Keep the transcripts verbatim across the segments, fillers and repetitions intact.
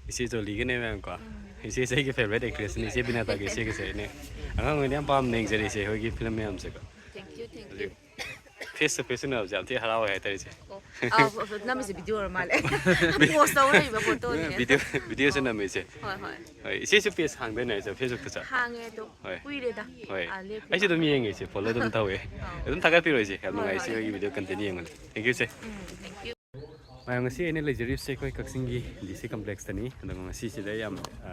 ꯏꯆꯦ ꯖꯣꯂꯤꯒꯅꯦ ꯃꯌꯥꯝ ꯀꯣ꯫ ꯏꯆꯦꯁꯦ ꯑꯩꯒꯤ favourite actressꯅꯤ, ꯏꯆꯦ ꯕꯤꯅꯥꯇꯥꯒꯤ ꯏꯆꯦꯒꯁꯦ ꯑꯩꯅ ꯑꯉꯥꯡ ꯑꯣꯏꯅ ꯌꯥꯝ ꯄꯥꯝꯅ ꯌꯦꯡꯖꯔꯛꯏꯁꯦ ꯑꯩꯈꯣꯏꯒꯤ film ꯃꯌꯥꯝꯁꯦꯀꯣ꯫ Thank you, thank ꯍꯧꯖꯤꯛ you. Face to face ꯎꯅꯕꯁꯦ ꯌꯥꯝ ꯊꯤ ꯍꯔꯥꯎꯋꯦ ꯍꯥꯏꯇꯥꯔꯦ ꯏꯆꯦ꯫ ꯑꯣ, ꯑꯥ, ꯅꯝꯃꯤꯁꯦ video ꯑꯣꯏꯔ ꯃꯥꯜꯂꯦ꯫ Post ꯇꯧ ꯂꯩꯕ photoꯅꯦ꯫ Video videoꯁꯦ ꯅꯝꯃꯦ ꯏꯆꯦ꯫ ꯍꯣꯏ, ꯍꯣꯏ. ꯍꯣꯏ, ꯏꯆꯦꯁꯨ page ꯍꯥꯡꯗꯣꯏꯅꯦ ꯏꯆꯦ Facebookꯇꯁꯨ? ꯍꯥꯡꯉꯦ ꯑꯗꯣ ꯍꯣꯏ. ꯀꯨꯏꯔꯦꯗ. ꯍꯣꯏ. ꯑꯥ, ꯂꯦꯞꯈꯤꯕ. ꯑꯩꯁꯨ ꯑꯗꯨꯝ ꯌꯦꯡꯉꯦ ꯏꯆꯦ, follow ꯑꯗꯨꯝ ꯇꯧꯋꯦ꯫ ꯑꯥꯎ. ꯑꯗꯨꯝ ꯊꯥꯒꯠꯄꯤꯔꯣ ꯏꯆꯦ, ꯌꯥꯝ ꯍꯣꯏ, ꯅꯨꯡꯉꯥꯏ ꯍꯣꯏ. ꯏꯆꯦ ꯍꯣꯏꯒꯤ video continue ꯌꯦꯡꯕꯗ꯫ Thank you ꯏꯆꯦ꯫ ꯎꯝ, thank you. ꯃꯌꯥꯝ ꯉꯁꯤ ꯑꯩꯅ ꯂꯩꯖꯔꯤꯕꯁꯦ ꯑꯩꯈꯣꯏ ꯀꯛꯆꯤꯡꯒꯤ D C complexꯇꯅꯤ꯫ ꯑꯗꯨꯒ ꯉꯁꯤꯁꯤꯗ ꯌꯥꯝ, ꯑ,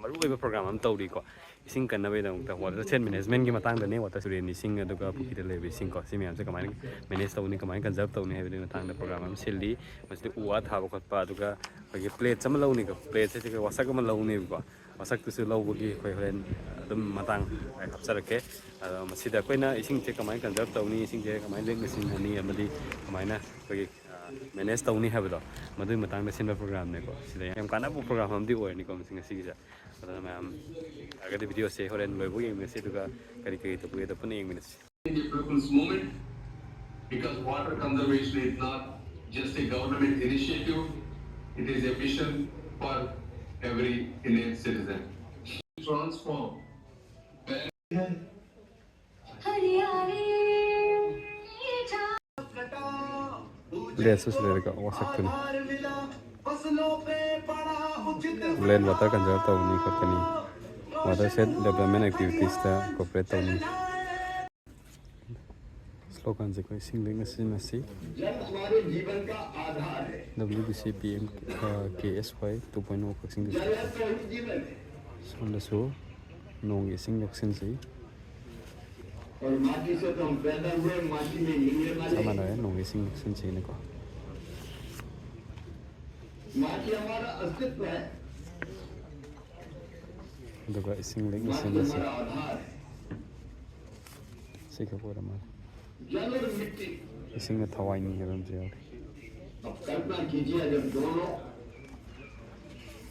ꯃꯔꯨ ꯑꯣꯏꯕ program ꯑꯃ ꯇꯧꯔꯤꯀꯣ꯫ ꯏꯁꯤꯡ ꯀꯟꯅꯕꯒꯤꯗꯃꯛꯇ water shed managementꯀꯤ ꯃꯇꯥꯡꯗꯅꯦ, water ꯇꯨꯔꯦꯟ ꯏꯁꯤꯡ ꯑꯗꯨꯒ ꯄꯨꯈ꯭ꯔꯤꯗ ꯂꯩꯕ ꯏꯁꯤꯡ ꯀꯣ, ꯁꯤ ꯃꯌꯥꯝꯁꯦ ꯀꯃꯥꯏꯅ manage ꯇꯧꯅꯤ, ꯀꯃꯥꯏꯅ conserve ꯇꯧꯅꯤ ꯍꯥꯏꯕꯒꯤ ꯃꯇꯥꯡꯗ program ꯑꯃ ꯁꯤꯜꯂꯤ꯫ ꯃꯁꯤꯗ ꯎ ꯋꯥ ꯊꯥꯕ ꯈꯣꯠꯄ, ꯑꯗꯨꯒ ꯑꯩꯈꯣꯏꯒꯤ plateꯁꯦ ꯑꯃ ꯂꯧꯅꯤꯀꯣ, plateꯁꯦ ꯋꯥꯁꯛ ꯑꯃ ꯂꯧꯅꯦꯕꯀꯣ꯫ ꯋꯥꯁꯛꯇꯨꯁꯨ ꯂꯧꯕꯒꯤ ꯑꯩꯈꯣꯏ ꯍꯣꯔꯦꯟ ꯑꯗꯨꯝ ꯃꯇꯥꯡ ꯍꯥꯞꯆꯔꯛꯀꯦ꯫ ꯑꯗꯣ ꯃꯁꯤꯗ ꯑꯩꯈꯣꯏꯅ ꯏꯁꯤꯡꯁꯦ ꯀꯃꯥꯏꯅ conserve ꯇꯧꯅꯤ, ꯏꯁꯤꯡꯁꯦ ꯀꯃꯥꯏꯅ ꯂꯤꯛꯅ ꯁꯤꯖꯤꯟꯅꯅꯤ, ꯑꯃꯗꯤ ꯀꯃꯥꯏꯅ ꯑꯩꯈꯣꯏꯒꯤ, ꯑ, manage ꯇꯧꯅꯤ ꯍꯥꯏꯕꯗꯣ, ꯃꯗꯨꯒꯤ ꯃꯇꯥꯡꯗ ꯁꯤꯟꯕ programꯅꯦꯀꯣ꯫ ꯁꯤꯗ ꯌꯥꯝ ꯀꯥꯟꯅꯕ program ꯑꯃꯗꯤ ꯑꯣꯏꯔꯅꯤꯀꯣ ꯃꯁꯤ ꯉꯁꯤꯒꯤꯁꯦ꯫ ꯑꯗꯨꯅ ꯃꯌꯥꯝ ꯌꯥꯔꯒꯗꯤ videoꯁꯦ ꯍꯣꯔꯦꯟ ꯂꯣꯏꯕ ꯌꯦꯡꯃꯤꯟꯅꯁꯤ, ꯑꯗꯨꯒ ꯀꯔꯤ ꯀꯔꯤ ꯇꯧꯕꯒꯦꯗꯣ ꯄꯨꯟꯅ ꯌꯦꯡꯃꯤꯟꯅꯁꯤ꯫ People's Movement, because water conservation is not just a government initiative, it is a mission for every Indian citizen. Transform. Plateꯁꯨ ꯁꯤꯗꯩꯗꯀꯣ ꯋꯥꯁꯛꯇꯨꯅꯤ꯫ Land water conserve ꯇꯧꯒꯅꯤ ꯈꯣꯠꯀꯅꯤ, watershed development activitiesꯇ cooperate ꯇꯧꯅꯤ꯫ Sloganꯁꯦ ꯑꯩꯈꯣꯏ ꯏꯁꯤꯡ ꯂꯤꯛꯅ ꯁꯤꯖꯤꯟꯅꯁꯤ꯫ W B C P M K S Y two point O ꯀꯛꯆꯤꯡ district꯫ ꯁꯣꯝꯗꯁꯨ ꯅꯣꯡꯒꯤ ꯏꯁꯤꯡ ꯂꯧꯁꯤꯟꯁꯤ꯫ ꯆꯞ ꯃꯥꯟꯅꯔꯦ, ꯅꯣꯡꯒꯤ ꯏꯁꯤꯡ ꯂꯧꯁꯤꯟꯁꯤꯅꯀꯣ꯫ ꯑꯗꯨꯒ ꯏꯁꯤꯡ ꯂꯤꯛꯅ ꯁꯤꯖꯤꯟꯅꯁꯤ꯫ ꯁꯤ ꯈꯛ ꯑꯣꯏꯔ ꯃꯥꯜꯂꯦ꯫ ꯏꯁꯤꯡꯅ ꯊꯋꯥꯏꯅꯤ ꯍꯥꯏꯕ ꯑꯃꯁꯨ ꯌꯥꯎꯔꯤ꯫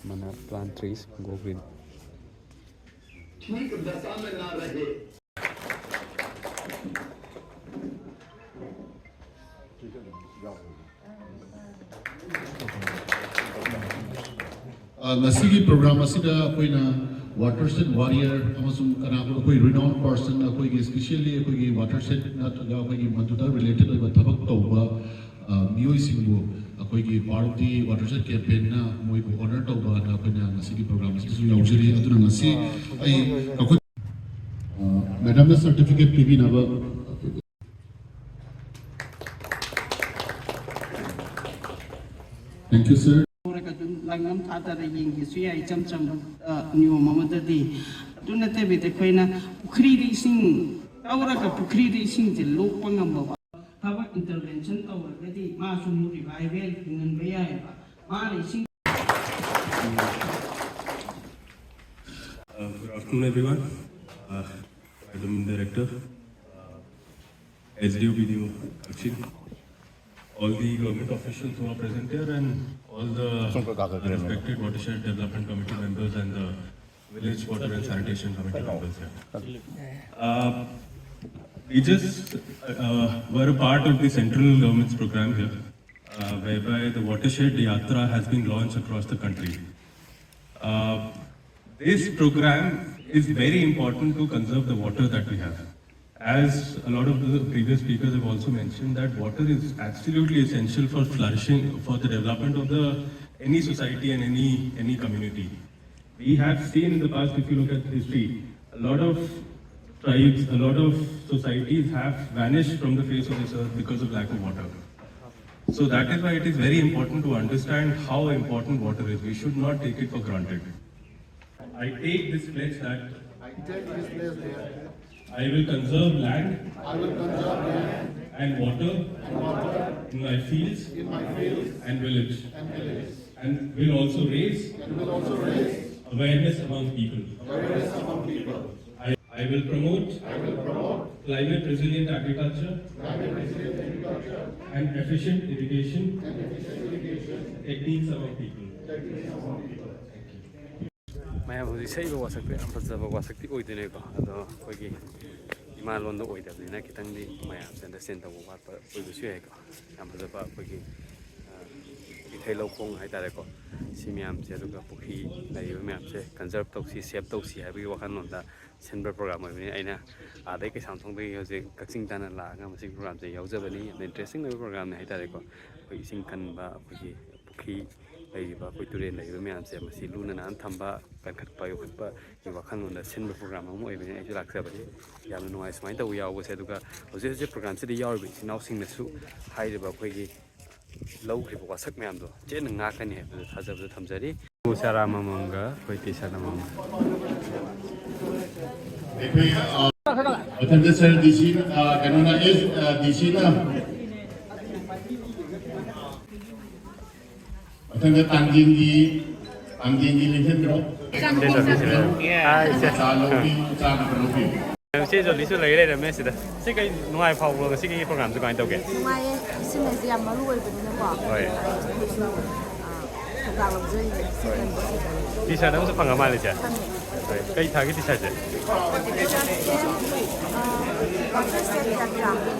ꯑꯃꯅ plant trees, go green꯫ ꯑ, ꯉꯁꯤꯒꯤ ꯄ꯭ꯔꯣꯒ꯭ꯔꯥꯝ ꯑꯁꯤꯗ ꯑꯩꯈꯣꯏꯅ ꯋꯥꯇꯔꯁꯦꯠ ꯋꯥꯔꯤꯌꯔ ꯑꯃꯁꯨꯡ ꯀꯅꯥꯒꯨꯝꯕ ꯑꯩꯈꯣꯏ ꯔꯤꯅꯥꯎꯟ ꯄꯔꯁꯟ, ꯑꯩꯈꯣꯏꯒꯤ ꯏꯁꯄꯤꯁꯤꯌꯦꯜꯂꯤ ꯑꯩꯈꯣꯏꯒꯤ ꯋꯥꯇꯔꯁꯦꯠ ꯅꯠꯇ꯭ꯔꯒ ꯑꯩꯈꯣꯏꯒꯤ ꯃꯗꯨꯗ ꯔꯤꯂꯦꯇꯦꯠ ꯑꯣꯏꯕ ꯊꯕꯛ ꯇꯧꯕ, ꯑ, ꯃꯤꯑꯣꯏꯁꯤꯡꯕꯨ ꯑꯩꯈꯣꯏꯒꯤ ꯄꯥꯔꯠ ꯑꯣꯐ ꯗꯤ ꯋꯥꯇꯔꯁꯦꯠ ꯀꯦꯝꯄꯦꯟꯅ ꯃꯣꯏꯕꯨ ꯑꯣꯅꯔ ꯇꯧꯕ ꯍꯥꯏꯅ ꯑꯩꯈꯣꯏꯅ ꯉꯁꯤꯒꯤ ꯄ꯭ꯔꯣꯒ꯭ꯔꯥꯝ ꯑꯁꯤꯗꯁꯨ ꯌꯥꯎꯖꯔꯤ꯫ ꯑꯗꯨꯅ ꯉꯁꯤ ꯑꯩ ꯑꯩꯈꯣꯏ, ꯑ, ꯃꯦꯗꯥꯝꯅ ꯁꯔꯇꯤꯐꯤꯀꯦꯠ ꯄꯤꯕꯤꯅꯕ꯫ Thank you, sir. ꯂꯧꯔꯒ ꯑꯗꯨꯝ ꯂꯪ ꯑꯃ ꯊꯥꯗꯔ ꯌꯦꯡꯒꯦꯁꯨ ꯌꯥꯏ, ꯏꯆꯝ ꯆꯝꯕ, ꯑ, ꯅꯤꯌꯣꯝ ꯑꯃꯗꯗꯤ꯫ ꯑꯗꯨ ꯅꯠꯇꯕꯤꯗ ꯑꯩꯈꯣꯏꯅ ꯄꯨꯈ꯭ꯔꯤꯗ ꯏꯁꯤꯡ ꯇꯧꯔꯒ ꯄꯨꯈ꯭ꯔꯤꯗ ꯏꯁꯤꯡꯁꯦ ꯂꯣꯛꯄ ꯉꯝꯕ ꯊꯕꯛ ꯏꯟꯇꯔꯚꯦꯟꯁꯟ ꯇꯧꯔꯒꯗꯤ ꯃꯥꯁꯨ ꯑꯃꯨꯛ ꯔꯤꯚꯥꯏꯚꯦꯜ ꯍꯤꯡꯍꯟꯕ ꯌꯥꯏꯑꯕ꯫ ꯃꯥꯅ ꯏꯁꯤꯡ Uh, good afternoon, everyone. Uh, Madam Director, uh, S D O, B D O, Kachchir, all the government officials who are present here, and all the respected Watershed Development Committee members and the Village Water and Sanitation Committee members here. Uh, we just uh, were a part of the central government's program here, uh, whereby the Watershed Yatra has been launched across the country. Uh, this program is very important to conserve the water that we have. As a lot of the previous speakers have also mentioned, that water is absolutely essential for flourishing, for the development of the any society and any any community. We have seen in the past, if you look at history, a lot of tribes, a lot of societies have vanished from the face of this earth because of lack of water. So that is why it is very important to understand how important water is. We should not take it for granted. I take this pledge that I take this pledge that I will conserve land I will conserve land and water and water in my fields in my fields and village and villages and will also raise and will also raise awareness among people. Awareness among people. I, I will promote I will promote climate resilient agriculture climate resilient agriculture and efficient irrigation and efficient irrigation techniques among people. Techniques among people. Thank you. ꯃꯌꯥꯝ ꯍꯧꯖꯤꯛ ꯁꯛꯏꯕ ꯋꯥꯁꯛꯇꯣ ꯌꯥꯝ ꯐꯖꯕ ꯋꯥꯁꯛꯇꯤ ꯑꯣꯏꯗꯣꯏꯅꯦꯀꯣ꯫ ꯑꯗꯣ ꯑꯩꯈꯣꯏꯒꯤ ꯏꯃꯥ ꯂꯣꯟꯗ ꯑꯣꯏꯗꯕꯅꯤꯅ ꯈꯤꯇꯪꯗꯤ ꯃꯌꯥꯝꯁꯦ ꯑꯟꯗꯔꯁꯇꯦꯟ ꯇꯧꯕ ꯋꯥꯠꯄ ꯑꯣꯏꯕꯁꯨ ꯌꯥꯏꯀꯣ꯫ ꯌꯥꯝ ꯐꯖꯕ ꯑꯩꯈꯣꯏꯒꯤ, ꯑ, ꯍꯩ ꯂꯧꯈꯣꯡ ꯍꯥꯏꯇꯥꯔꯦꯀꯣ, ꯁꯤ ꯃꯌꯥꯝꯁꯦ, ꯑꯗꯨꯒ ꯄꯨꯈ꯭ꯔꯤ ꯂꯩꯔꯤꯕ ꯃꯌꯥꯝꯁꯦ ꯀꯟꯖꯔꯞ ꯇꯧꯁꯤ, ꯁꯦꯞ ꯇꯧꯁꯤ ꯍꯥꯏꯕꯒꯤ ꯋꯥꯈꯜꯂꯣꯟꯗ ꯁꯤꯟꯕ ꯄ꯭ꯔꯣꯒ꯭ꯔꯥꯝ ꯑꯣꯏꯕꯅꯤ꯫ ꯑꯩꯅ ꯑꯥꯗꯩ ꯀꯩꯁꯥꯝꯊꯣꯡꯗꯒꯤ ꯍꯧꯖꯤꯛ ꯀꯛꯆꯤꯡ ꯇꯥꯟꯅ ꯂꯥꯛꯑꯒ ꯃꯁꯤꯒꯤ ꯄ꯭ꯔꯣꯒ꯭ꯔꯥꯝꯁꯦ ꯌꯥꯎꯖꯕꯅꯤ꯫ ꯌꯥꯝꯅ ꯏꯟꯇꯔꯦꯁꯇꯤꯡ ꯑꯣꯏꯕ ꯄ꯭ꯔꯣꯒ꯭ꯔꯥꯝꯅꯤ ꯍꯥꯏꯇꯥꯔꯦꯀꯣ꯫ ꯑꯩꯈꯣꯏ ꯏꯁꯤꯡ ꯀꯟꯕ, ꯑꯩꯈꯣꯏꯒꯤ ꯄꯨꯈ꯭ꯔꯤ ꯂꯩꯔꯤꯕ, ꯑꯩꯈꯣꯏ ꯇꯨꯔꯦꯜ ꯂꯩꯔꯤꯕ ꯃꯌꯥꯝꯁꯦ ꯃꯁꯤ ꯂꯨꯅ ꯅꯥꯟꯅ ꯊꯝꯕ, ꯀꯟꯈꯠꯄ, ꯌꯣꯛꯈꯠꯄꯒꯤ ꯋꯥꯈꯜꯂꯣꯟꯗ ꯁꯤꯟꯕ ꯄ꯭ꯔꯣꯒ꯭ꯔꯥꯝ ꯑꯃ ꯑꯣꯏꯕꯅꯤ꯫ ꯑꯩꯁꯨ ꯂꯥꯛꯆꯕꯅꯤ꯫ ꯌꯥꯝꯅ ꯅꯨꯡꯉꯥꯏ ꯁꯨꯃꯥꯏꯅ ꯇꯧꯕ ꯌꯥꯎꯕꯁꯦ꯫ ꯑꯗꯨꯒ ꯍꯧꯖꯤꯛ ꯍꯧꯖꯤꯛ ꯄ꯭ꯔꯣꯒ꯭ꯔꯥꯝꯁꯤꯗ ꯌꯥꯎꯔꯤꯕ ꯏꯆꯤꯟ ꯏꯅꯥꯎꯁꯤꯡꯅꯁꯨ ꯍꯥꯏꯔꯤꯕ ꯑꯩꯈꯣꯏꯒꯤ ꯂꯧꯈ꯭ꯔꯤꯕ ꯋꯥꯁꯛ ꯃꯌꯥꯝꯗꯣ ꯆꯦꯠꯅ ꯉꯥꯛꯀꯅꯤ ꯍꯥꯏꯕꯗꯨ ꯊꯥꯖꯕꯗ ꯊꯝꯖꯔꯤ꯫ ꯆꯥꯔꯥ ꯑꯃꯃꯝꯒ ꯑꯩꯈꯣꯏ ꯇꯤ ꯁꯥꯔꯠ ꯑꯃꯃꯝ꯫ ꯑꯩꯈꯣꯏ, ꯑ, ꯃꯊꯪꯗ ꯁꯥꯔ ꯗꯤ ꯁꯤ, ꯑ, ꯀꯩꯅꯣꯅ, ꯑꯦꯁ, ꯑ, ꯗꯤ ꯁꯤꯅ ꯃꯊꯪꯗ ꯇꯥꯡꯖꯤꯡꯒꯤ, ꯇꯥꯡꯖꯤꯡꯒꯤ ꯂꯦꯡꯁꯤꯟꯕꯤꯔꯣ꯫ ꯁꯤ ꯇꯧꯁꯤ, ꯁꯤ ꯇꯧꯁꯤ꯫ ꯍꯥꯏ, ꯏꯆꯦ꯫ ꯆꯥ ꯂꯧꯕꯤꯌꯨ, ꯆꯥ ꯈꯔ ꯂꯧꯕꯤꯌꯨ꯫ ꯏꯆꯦ ꯖꯣꯂꯤꯁꯨ ꯂꯩ ꯂꯩꯔꯝꯃꯦ ꯁꯤꯗ꯫ ꯁꯤ ꯀꯩ ꯅꯨꯡꯉꯥꯏ ꯐꯥꯎꯕ꯭ꯔꯣ? ꯉꯁꯤꯒꯤ ꯄ꯭ꯔꯣꯒ꯭ꯔꯥꯝꯁꯦ ꯀꯃꯥꯏꯅ ꯇꯧꯒꯦ? ꯅꯨꯡꯉꯥꯏꯌꯦ꯫ ꯁꯤꯃꯁꯦ ꯌꯥꯝ ꯃꯔꯨ ꯑꯣꯏꯕꯅꯤꯅꯀꯣ꯫ ꯍꯣꯏ꯫ ꯑꯩꯈꯣꯏꯁꯨ, ꯑ, ꯊꯧꯗꯥꯡ ꯂꯧꯖꯔꯤꯅꯦ꯫ ꯍꯣꯏ꯫ ꯇꯤ ꯁꯥꯔꯠ ꯑꯃꯁꯨ ꯐꯪꯉ ꯃꯥꯜꯂꯦ, ꯏꯆꯦ? ꯐꯪꯉꯦ꯫ ꯍꯣꯏ꯫ ꯀꯩ ꯊꯥꯒꯤ ꯇꯤ ꯁꯥꯔꯠꯁꯦ? ꯇꯤ ꯁꯥꯔꯠꯁꯦ, ꯑ, ꯀꯪꯒ꯭ꯔꯦꯁ ꯗꯦꯠ ꯀꯌꯥ ꯀꯌꯥ?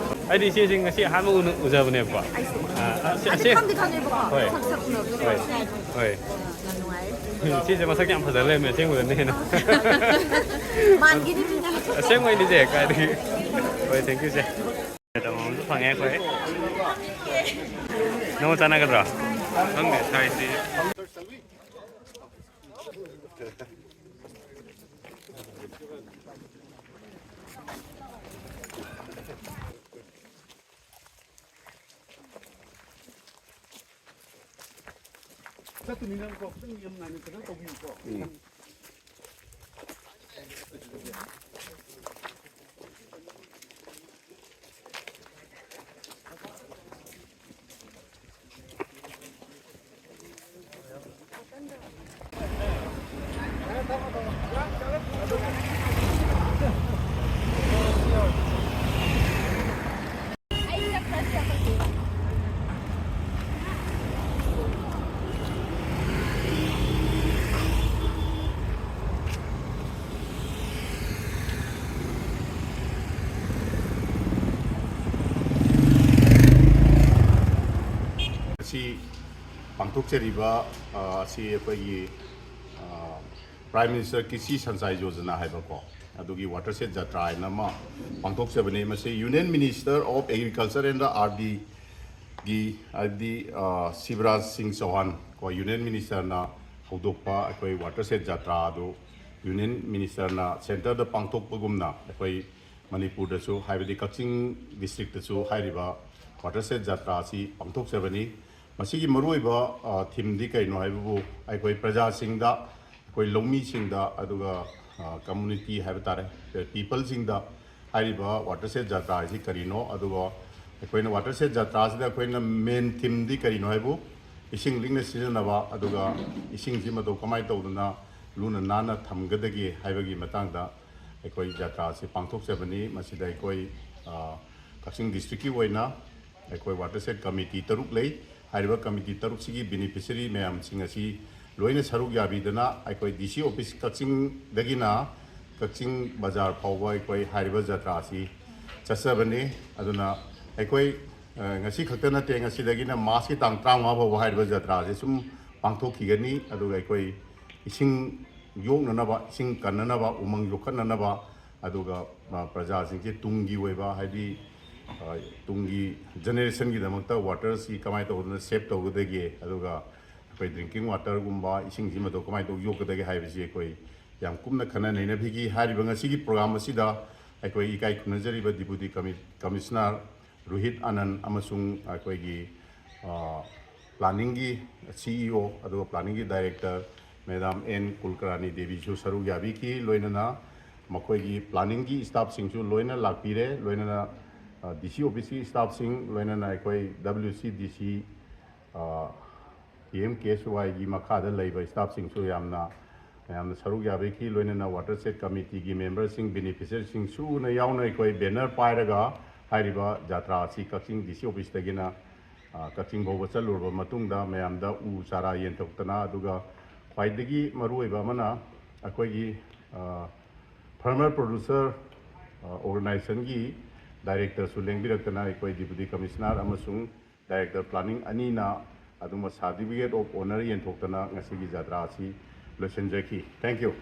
ꯑꯩꯗꯤ ꯏꯆꯦꯁꯦ ꯉꯁꯤ ꯑꯍꯥꯟꯕ ꯎꯅ-, ꯎꯖꯕꯅꯦꯕꯀꯣ꯫ ꯑꯩꯁꯨ꯫ ꯑ, ꯑ, ꯁꯤ, ꯑꯗꯨ ꯑꯁꯦ-, ꯈꯪꯗꯤ ꯈꯪꯉꯦꯕꯀꯣ꯫ ꯍꯣꯏ꯫ ꯁꯛ ꯁꯛ ꯎꯅꯕꯗꯣ ꯍꯣꯏ꯫ ꯌꯥꯝ ꯅꯨꯡꯉꯥꯏ꯫ ꯍꯣꯏ꯫ ꯏꯆꯦꯁꯦ ꯃꯁꯛ ꯌꯥꯝ ꯐꯖ ꯂꯩꯔꯝꯃꯦ ꯑꯁꯦꯡꯕꯗꯅ ꯍꯦꯟꯅ꯫ ꯃꯥꯟꯈꯤꯅꯤ ꯃꯤꯅ꯫ ꯑꯁꯦꯡꯕꯩꯅꯤ ꯏꯆꯦ, ꯀꯥꯏꯗꯒꯤ꯫ ꯍꯣꯏ, thank you ꯏꯆꯦ꯫ ꯃꯦꯗꯥꯝ ꯑꯃꯁꯨ ꯐꯪꯉꯦ ꯑꯩꯈꯣꯏ꯫ ꯅꯪꯒ ꯆꯥꯟꯅꯒꯗ꯭ꯔꯣ? ꯈꯪꯗꯦ, sizeꯇꯤ꯫ ꯆꯠꯇꯣꯏꯅꯤꯅꯀꯣ, ꯈꯤꯇꯪ ꯌꯥꯝ ꯉꯥꯏꯅ ꯀꯩꯅꯣ ꯇꯧꯕꯤꯌꯨꯀꯣ꯫ ꯎꯝ꯫ ꯑꯁꯤ ꯊꯣꯛꯆꯔꯤꯕ ꯑ, ꯑꯁꯤ ꯑꯩꯈꯣꯏꯒꯤ ꯑ, Prime Minister Krishi Sanchai Yojana ꯍꯥꯏꯕꯀꯣ, ꯑꯗꯨꯒꯤ Watershed Jatra ꯍꯥꯏꯅ ꯑꯃ ꯄꯥꯡꯊꯣꯛꯆꯕꯅꯤ꯫ ꯃꯁꯤ Union Minister of Agriculture and the R D ꯒꯤ, ꯍꯥꯏꯕꯗꯤ ꯑ, ꯁꯤꯕꯔꯥꯖ ꯁꯤꯡ ꯆꯧꯍꯥꯟ ꯀꯣ, ꯌꯨꯅꯤꯌꯟ ꯃꯤꯅꯤꯁꯇꯔꯅ ꯍꯧꯗꯣꯛꯄ ꯑꯩꯈꯣꯏ Watershed Jatra ꯑꯗꯨ ꯌꯨꯅꯤꯌꯟ ꯃꯤꯅꯤꯁꯇꯔꯅ ꯁꯦꯟꯇꯔꯗ ꯄꯥꯡꯊꯣꯛꯄꯒꯨꯝꯅ ꯑꯩꯈꯣꯏ ꯃꯅꯤꯄꯨꯔꯗꯁꯨ, ꯍꯥꯏꯕꯗꯤ ꯀꯛꯆꯤꯡ ꯗꯤꯁꯇ꯭ꯔꯤꯛꯇꯁꯨ ꯍꯥꯏꯔꯤꯕ Watershed Jatra ꯑꯁꯤ ꯄꯥꯡꯊꯣꯛꯆꯕꯅꯤ꯫ ꯃꯁꯤꯒꯤ ꯃꯔꯨꯑꯣꯏꯕ ꯑ, ꯊꯤꯝꯗꯤ ꯀꯩꯅꯣ ꯍꯥꯏꯕꯕꯨ, ꯑꯩꯈꯣꯏ ꯄ꯭ꯔꯖꯥꯁꯤꯡꯗ, ꯑꯩꯈꯣꯏ ꯂꯧꯃꯤꯁꯤꯡꯗ, ꯑꯗꯨꯒ ꯀꯝꯃꯨꯅꯤꯇꯤ ꯍꯥꯏꯕ ꯇꯥꯔꯦ, ꯄꯤꯄꯜꯁꯤꯡꯗ ꯍꯥꯏꯔꯤꯕ Watershed Jatra ꯑꯁꯤ ꯀꯔꯤꯅꯣ, ꯑꯗꯨꯒ ꯑꯩꯈꯣꯏꯅ Watershed Jatra ꯑꯁꯤꯗ ꯑꯩꯈꯣꯏꯅ ꯃꯦꯟ ꯊꯤꯝꯗꯤ ꯀꯔꯤꯅꯣ ꯍꯥꯏꯕꯨ, ꯏꯁꯤꯡ ꯂꯤꯛꯅ ꯁꯤꯖꯤꯟꯅꯕ, ꯑꯗꯨꯒ ꯏꯁꯤꯡꯁꯤ ꯃꯇꯧ ꯀꯃꯥꯏꯅ ꯇꯧꯗꯅ ꯂꯨꯅ ꯅꯥꯟꯅ ꯊꯝꯒꯗꯒꯦ ꯍꯥꯏꯕꯒꯤ ꯃꯇꯥꯡꯗ ꯑꯩꯈꯣꯏ ꯖꯇ꯭ꯔꯥ ꯑꯁꯤ ꯄꯥꯡꯊꯣꯛꯆꯕꯅꯤ꯫ ꯃꯁꯤꯗ ꯑꯩꯈꯣꯏ ꯑ, ꯀꯛꯆꯤꯡ ꯗꯤꯁꯇ꯭ꯔꯤꯛꯀꯤ ꯑꯣꯏꯅ ꯑꯩꯈꯣꯏ Watershed Committee ꯇꯔꯨꯛ ꯂꯩ꯫ ꯍꯥꯏꯔꯤꯕ ꯀꯃꯤꯇꯤ ꯇꯔꯨꯛꯁꯤꯒꯤ ꯕꯦꯅꯤꯐꯤꯁꯔꯤ ꯃꯌꯥꯝꯁꯤꯡ ꯑꯁꯤ ꯂꯣꯏꯅ ꯁꯔꯨꯛ ꯌꯥꯕꯤꯗꯅ ꯑꯩꯈꯣꯏ ꯗꯤ ꯁꯤ ꯑꯣꯐꯤꯁ ꯀꯛꯆꯤꯡꯗꯒꯤꯅ ꯀꯛꯆꯤꯡ ꯕꯖꯥꯔ ꯐꯥꯎꯕ ꯑꯩꯈꯣꯏ ꯍꯥꯏꯔꯤꯕ ꯖꯇ꯭ꯔꯥ ꯑꯁꯤ ꯆꯠꯆꯕꯅꯤ꯫ ꯑꯗꯨꯅ ꯑꯩꯈꯣꯏ ꯑ, ꯉꯁꯤ ꯈꯛꯇ ꯅꯠꯇꯦ, ꯉꯁꯤꯗꯒꯤꯅ ꯃꯥꯔꯁꯀꯤ ꯇꯥꯡ ꯇꯔꯥꯃꯉꯥ ꯐꯥꯎꯕ ꯍꯥꯏꯔꯤꯕ ꯖꯇ꯭ꯔꯥ ꯑꯁꯤ ꯁꯨꯝ ꯄꯥꯡꯊꯣꯛꯈꯤꯒꯅꯤ꯫ ꯑꯗꯨꯒ ꯑꯩꯈꯣꯏ ꯏꯁꯤꯡ ꯌꯣꯛꯅꯅꯕ, ꯏꯁꯤꯡ ꯀꯟꯅꯅꯕ, ꯎꯃꯪ ꯌꯣꯛꯈꯠꯅꯅꯕ, ꯑꯗꯨꯒ ꯑ, ꯄ꯭ꯔꯖꯥꯁꯤꯡꯁꯦ ꯇꯨꯡꯒꯤ ꯑꯣꯏꯕ, ꯍꯥꯏꯗꯤ ꯑ, ꯇꯨꯡꯒꯤ ꯖꯦꯅꯦꯔꯦꯁꯟꯒꯤꯗꯃꯛꯇ ꯋꯥꯇꯔꯁꯤ ꯀꯃꯥꯏꯅ ꯇꯧꯗꯅ ꯁꯦꯞ ꯇꯧꯒꯗꯒꯦ, ꯑꯗꯨꯒ ꯑꯩꯈꯣꯏ ꯗ꯭ꯔꯤꯡꯀꯤꯡ ꯋꯥꯇꯔꯒꯨꯝꯕ ꯏꯁꯤꯡꯁꯤ ꯃꯇꯧ ꯀꯃꯥꯏꯅ ꯇꯧ ꯌꯣꯛꯀꯗꯒꯦ ꯍꯥꯏꯕꯁꯤ ꯑꯩꯈꯣꯏ ꯌꯥꯝ ꯀꯨꯞꯅ ꯈꯟꯅ ꯅꯩꯅꯕꯤꯈꯤ꯫ ꯍꯥꯏꯔꯤꯕ ꯉꯁꯤꯒꯤ ꯄ꯭ꯔꯣꯒ꯭ꯔꯥꯝ ꯑꯁꯤꯗ ꯑꯩꯈꯣꯏ ꯏꯀꯥꯏ ꯈꯨꯝꯅꯖꯔꯤꯕ ꯗꯤꯄꯨꯇꯤ ꯀꯃꯤ-, ꯀꯃꯤꯁꯅꯔ ꯔꯣꯍꯤꯠ ꯑꯅꯟ ꯑꯃꯁꯨꯡ ꯑꯩꯈꯣꯏꯒꯤ ꯑ, ꯄ꯭ꯂꯥꯅꯤꯡꯒꯤ ꯁꯤ ꯏ ꯑꯣ, ꯑꯗꯨꯒ ꯄ꯭ꯂꯥꯅꯤꯡꯒꯤ ꯗꯥꯏꯔꯦꯛꯇꯔ ꯃꯦꯗꯥꯝ ꯑꯦꯟ ꯀꯨꯜꯀꯔꯥꯅꯤ ꯗꯦꯕꯤꯁꯨ ꯁꯔꯨꯛ ꯌꯥꯕꯤꯈꯤ꯫ ꯂꯣꯏꯅꯅ ꯃꯈꯣꯏꯒꯤ ꯄ꯭ꯂꯥꯅꯤꯡꯒꯤ ꯁ꯭ꯇꯥꯐꯁꯤꯡꯁꯨ ꯂꯣꯏꯅ ꯂꯥꯛꯄꯤꯔꯦ꯫ ꯂꯣꯏꯅꯅ ꯗꯤ ꯁꯤ ꯑꯣꯐꯤꯁꯀꯤ ꯁ꯭ꯇꯥꯐꯁꯤꯡ, ꯂꯣꯏꯅꯅ ꯑꯩꯈꯣꯏ ꯗꯕ꯭ꯂꯤꯎ ꯁꯤ ꯗꯤ ꯁꯤ, ꯄꯤ ꯑꯦꯝ ꯀꯦ ꯑꯦꯁ ꯋꯥꯏꯒꯤ ꯃꯈꯥꯗ ꯂꯩꯕ ꯁ꯭ꯇꯥꯐꯁꯤꯡꯁꯨ ꯌꯥꯝꯅ, ꯃꯌꯥꯝꯅ ꯁꯔꯨꯛ ꯌꯥꯕꯤꯈꯤ꯫ ꯂꯣꯏꯅꯅ ꯋꯥꯇꯔꯁꯦꯠ ꯀꯃꯤꯇꯤꯒꯤ ꯃꯦꯝꯕꯔꯁꯤꯡ, ꯕꯦꯅꯤꯐꯤꯁꯔꯁꯤꯡ ꯁꯨꯅ ꯌꯥꯎꯅ ꯑꯩꯈꯣꯏ ꯕꯦꯅꯔ ꯄꯥꯏꯔꯒ ꯍꯥꯏꯔꯤꯕ ꯖꯥꯇ꯭ꯔꯥ ꯑꯁꯤ ꯀꯛꯆꯤꯡ ꯗꯤ ꯁꯤ ꯑꯣꯐꯤꯁꯇꯒꯤꯅ ꯑ, ꯀꯛꯆꯤꯡ ꯐꯥꯎꯕ ꯆꯠꯂꯨꯔꯕ ꯃꯇꯨꯡꯗ ꯃꯌꯥꯝꯗ ꯎ ꯆꯥꯔꯥ ꯌꯦꯟꯊꯣꯛꯇꯅ, ꯑꯗꯨꯒ ꯈ꯭ꯋꯥꯏꯗꯒꯤ ꯃꯔꯨꯑꯣꯏꯕ ꯑꯃꯅ ꯑꯩꯈꯣꯏꯒꯤ ꯐꯥꯔꯃꯔ ꯄ꯭ꯔꯣꯗ꯭ꯌꯨꯁꯔ ꯑꯣꯔꯒꯅꯥꯏꯖꯦꯁꯟꯒꯤ ꯗꯥꯏꯔꯦꯛꯇꯔꯁꯨ ꯂꯦꯡꯕꯤꯔꯛꯇꯅ ꯑꯩꯈꯣꯏ ꯗꯤꯄꯨꯇꯤ ꯀꯃꯤꯁꯅꯔ ꯑꯃꯁꯨꯡ ꯗꯥꯏꯔꯦꯛꯇꯔ ꯄ꯭ꯂꯥꯅꯤꯡ ꯑꯅꯤꯅ ꯑꯗꯨꯝꯕ certificate of honour ꯌꯦꯟꯊꯣꯛꯇꯅ ꯉꯁꯤꯒꯤ ꯖꯇ꯭ꯔꯥ ꯑꯁꯤ ꯂꯣꯏꯁꯤꯟꯖꯈꯤ꯫ Thank you꯫